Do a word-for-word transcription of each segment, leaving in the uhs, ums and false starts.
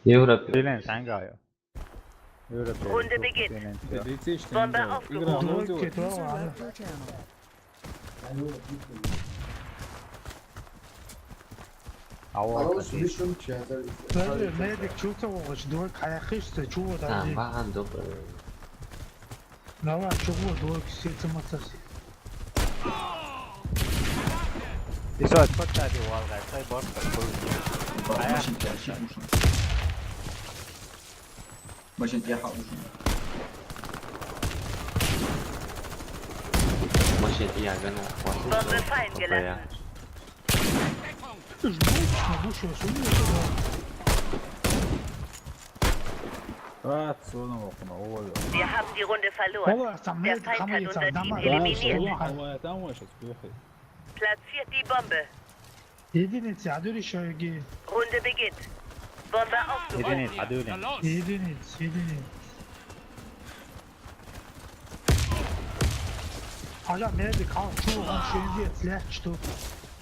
Европе. Freelance, anga yo. Европе. Runde beginnt. Freelance. Bombe aufgehoben. Двойки, да, ладно. Ава, хорош, катись. Вишун чатар. Даже медик чувствовал, что двойка хаяхишь, ты чего там? Ага, добре. Давай, чего двойки, все ты мотосы. Исо, подтади, валгай, сай борт, сай борт. Машин тяжи, машин. Машин тяжи, машин. Машин тяжи, ну, хватит. Bombe fallen gelassen. Жмут, могу сейчас умереть. А, целом окно, уволил. Wir haben die Runde verloren. Олар, там, der Feind hat unser Team eliminiert. Давай, давай, сейчас, поехали. Platziert die Bombe. Единица, а дуришь, Георгий? Runde beginnt. Bombe aufgehoben. Единица, а дури. Единица, единица. Ага, медик, а, чё, он что, индеец, легче, что?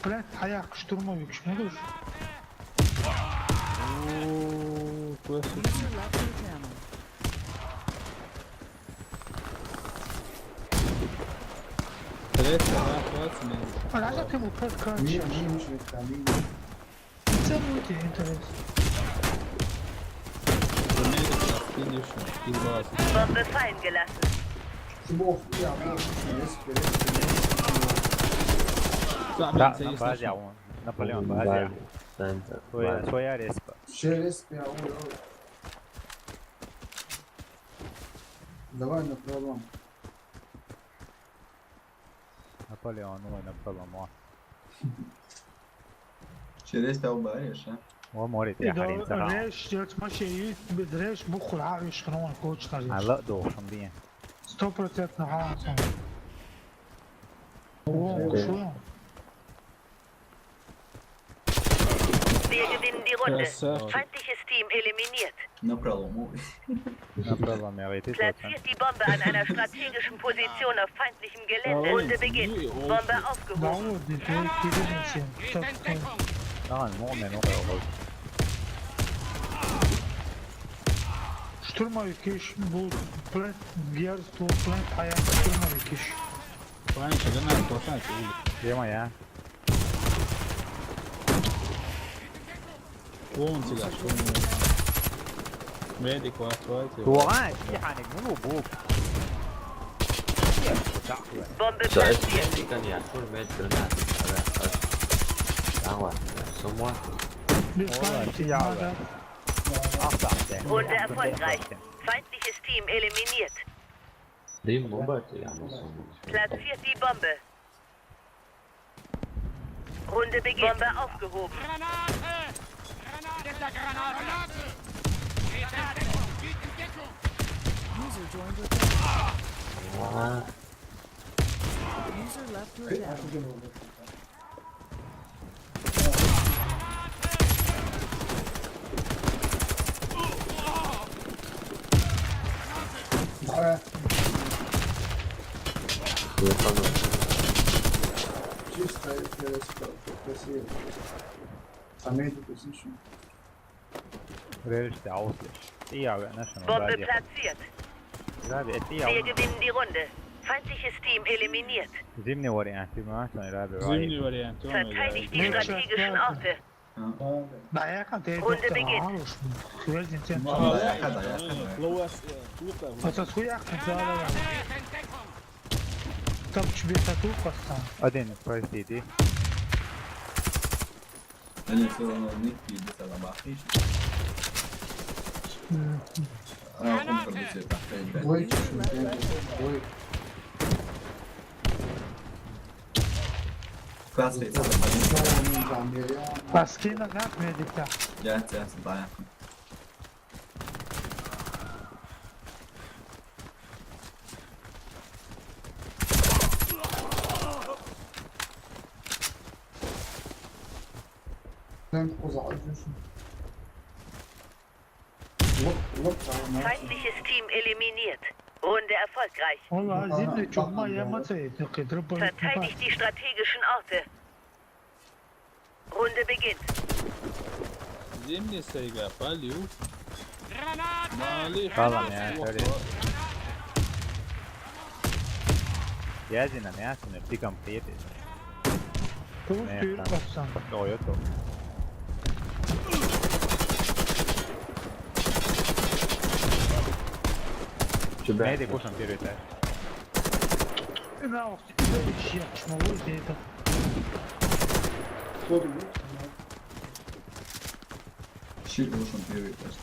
Блядь, таяк, штурмовик, смотришь? О, классно. Блядь, она хватит, блядь. А надо ты ему подкачать. Не, не, не, не, не. Целуйте, интересно. Финиш, финиш. Bombe fallen gelassen. Да, на базе, а он. Наполеон, базе. Своя, своя респа. Давай на пролом. Наполеон, ой, на пролом, о. Через того бариш, а? О, море, ты харин сама. Реш, я тмаше ют, без реш, бухур, а, реш, хрон, коч, хрон. Алла, дохшам, дия. Сто процентов, а, сам. О, шо? Wir gewinnen die Runde. Feindliches Team eliminiert. На пролому. На проломе, а ты. Platziert die Bombe an einer strategischen Position auf feindlichem Gelände. Runde beginnt. Bombe aufgehoben. Да, вот, здесь вот, передача. Так, так. А, ну, не, ну, да, вот. Штурмовикиш был, блядь, герство, блядь, а я штурмовикиш. Раньше, да, надо, плохая. Где моя? Вон тебя, что у меня? Медик, вот, давайте. Дура, тихо, не гну, бук. Bombe platziert. Медик, а не, а что медик, гранат? Давай, давай. Давай, давай. Без паники, надо. Ах, да, да. Runde erfolgreich. Feindliches Team eliminiert. Platziert die Bombe. Runde beginnt. Bombe aufgehoben. Granate! Granate! Granate! User joined your channel. User left your channel. Чисто интересно, красиво. А медик еще. Bombe platziert. Wir gewinnen die Runde. Feindliches Team eliminiert. Зимний вариант, ты понимаешь, он рады. Зимний вариант, он. Verteidigt die strategischen Orte. Runde beginnt. Там тебе тату поставил. Один, прости, иди. Они всё равно не пьют, это набахишь. А, он продуцент, так, пять, пять. Ой, чё ж, блядь, ой. Класс, это. Паскина, как медика? Я тебя знаю. Feindliches Team eliminiert. Runde erfolgreich. Verteidigt die strategischen Orte. Runde beginnt. Demne sei ga paliu. Mali. Fala, man. Sorry. Yazina, me hace me pica un pie. Tú, tú, Passan. No, yo to. Medico sam tiro taj. No, shit, šmalo, ide to. Shit, ovo sam bio i test.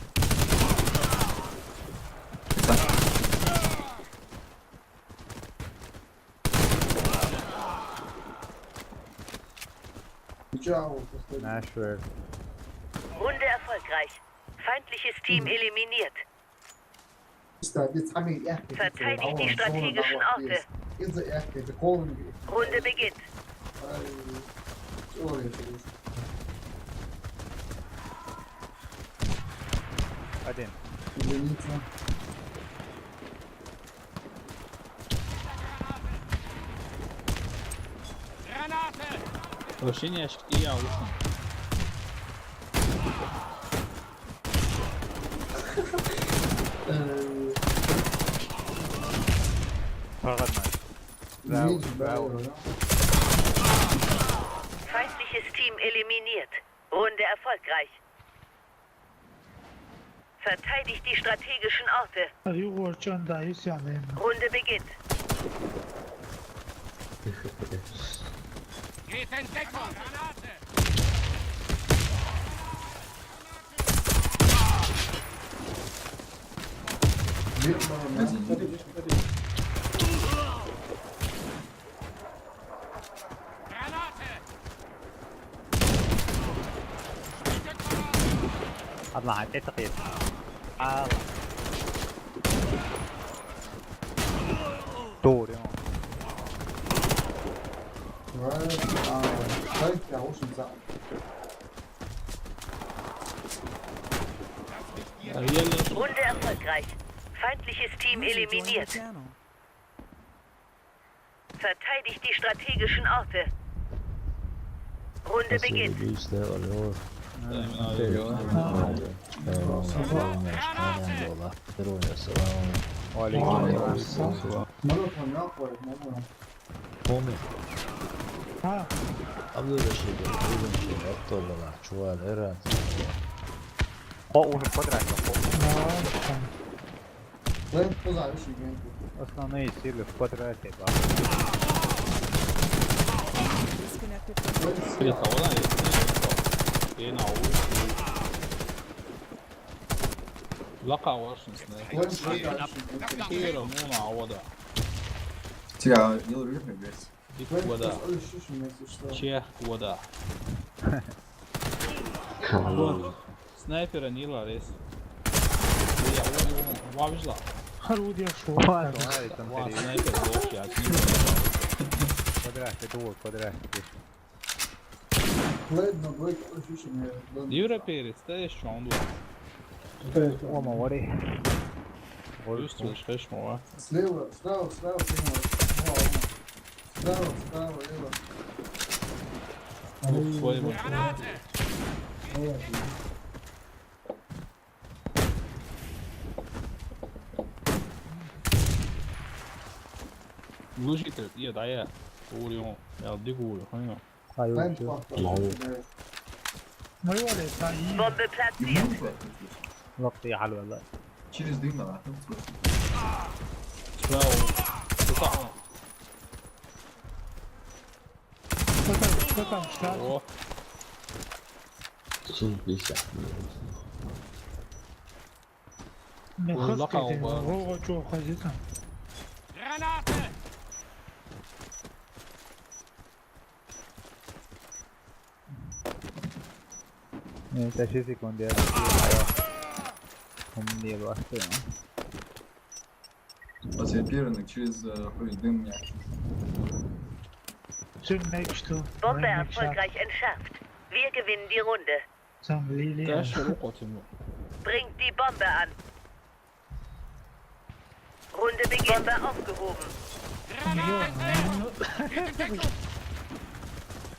Nice work. Runde erfolgreich. Feindliches Team eliminiert. Verteidigt die strategischen Orte. Runde beginnt. Один. Вообще не очки, я ушел. Bravo, bravo. Feindliches Team eliminiert. Runde erfolgreich. Verteidigt die strategischen Orte. Are you watching the Island? Runde beginnt. Geht in Deckung! اطلع، انت تقيل. آه. دور يا Runde erfolgreich. Feindliches Team eliminiert. Verteidigt die strategischen Orte. Runde beginnt. Molotov. Abdul Rashid, abdul Rashid, abdul Rashid, abdul Rashid. О, уже в квадрате. Лен, кто за, ищи генку. Основные силы в квадрате, да. Disconnected from Лен, Блин, а вон они, блин, что? Ей на улице. Лака вашинсне. Лен, что за, ищи генку. Кира, ну, на вода. Тебя, не ловит, мне, блядь. Бит вода. Лен, что за, ищи генку, что? Чех вода. Снайпера нила рес. Я, я, я, вавжла. Харудия шо. Ва, снайпер лох, я, нила. Квадрат, это вот, квадрат. Ладно, будет ощущение. Европеец, да, ещё он был. Ома, вари. Чувствуешь, конечно, а? Слева, справа, справа, слева. Справа, справа, лево. Ух, твою мать. Лужите, я, да, я. Урион, я дигу, ханё. Ай, ой, чё? Bombe platziert. Лох, я, حلو والله. Через дым надо. Справа. Справа. Кто там, кто там, что? О. Сумка. Мин хас гэдэг, гоо чуу хасита. Граната! Э, тащи секунду, я. Умнее вас, да. После первого через, э, хуй дым мне. Bombe erfolgreich entschärft. Wir gewinnen die Runde. Bringt die Bombe an. Runde beginnt. Bombe aufgehoben. Granate! Granate!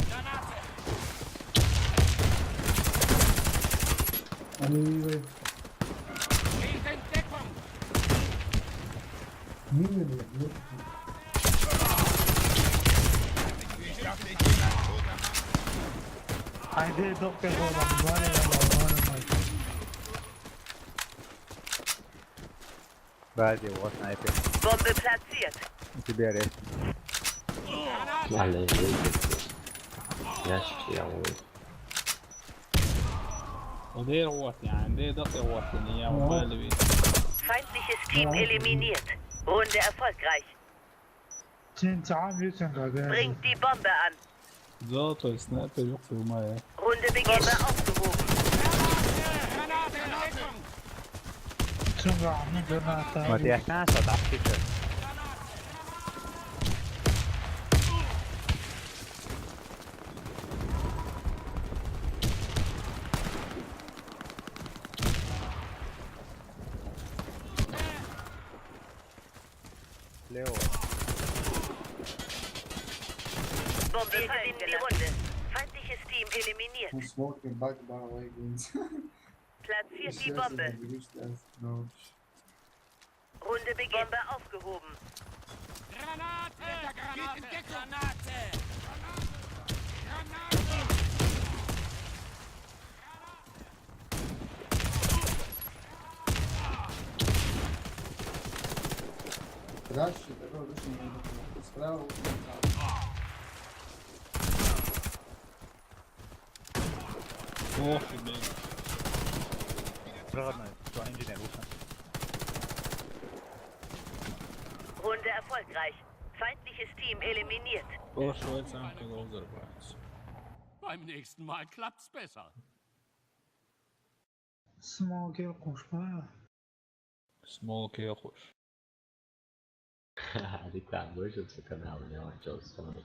Granate! Mine, Mine, Mine. Ein, der doch der Roman, Mann, Mann, Mann. بعد يا سنايبر. Bombe platziert. انت بي ار اس. Alle. Ja, ja, wohl. Og det er rått, ja. Det er dette rått, ja. Hva er det vi Feindliches Team eliminiert. Runde erfolgreich. Sind Zahlen, wir sind da, wer Bringt die Bombe an. Da tar jeg sniper opp for meg. Runde beginnt. Bombe aufgehoben. Zum Rahmen, der nach da. ما تيحتاج تضحك. Leo. Bombe gewinnen die Runde. Feindliches Team eliminiert. Who's smoking back by the way, Greens? Platziert die Bombe. Gerücht erst, glaub ich. Runde beginnt. Bombe aufgehoben. Granate! Granate! Granate! Дальше, такой вышел, справа, вот, там. Åh, for meg. Brother, no, got engineer, also. Runde erfolgreich. Feindliches Team eliminiert. Åh, så er det sånn kan gå over, boys. Beim nächsten Mal klappt's besser. Small kill koşma. Small kill خوش. هذيك تاع بوش وتفكرني على اليوم جو الصومال.